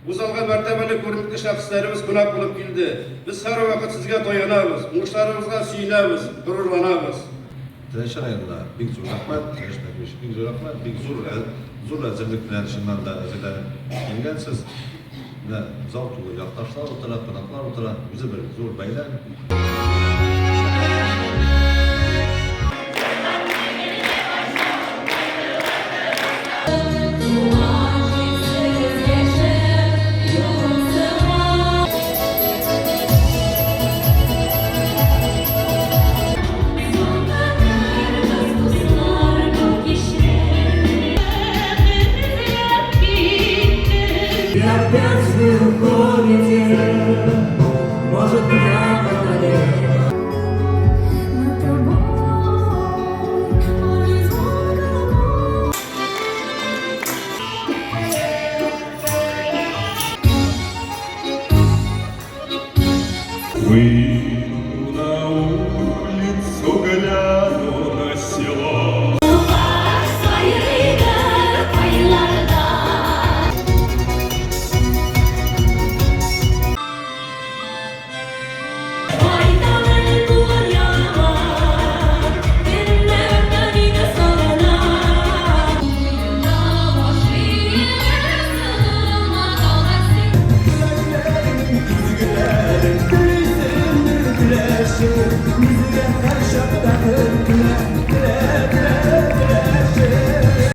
Бу залга мәртәбәле күренекле шәхесләребез кунак булып килде. Без һәрвакыт сезгә таянабыз, уңышларыгызга сөенәбез, горурланабыз. Теләче районына бик зур рәхмәт, Теләче Нәбиевич, бик зур рәхмәт, бик зур, зур әзерлек белән чыннан да әзерләнеп килгәнсез. Менә зал тулы якташлар утыра, кунаклар утыра, үзе бер зур бәйрәм. И опять вы уходите, может, прямо налево. Над тобой, мой звон колокол. We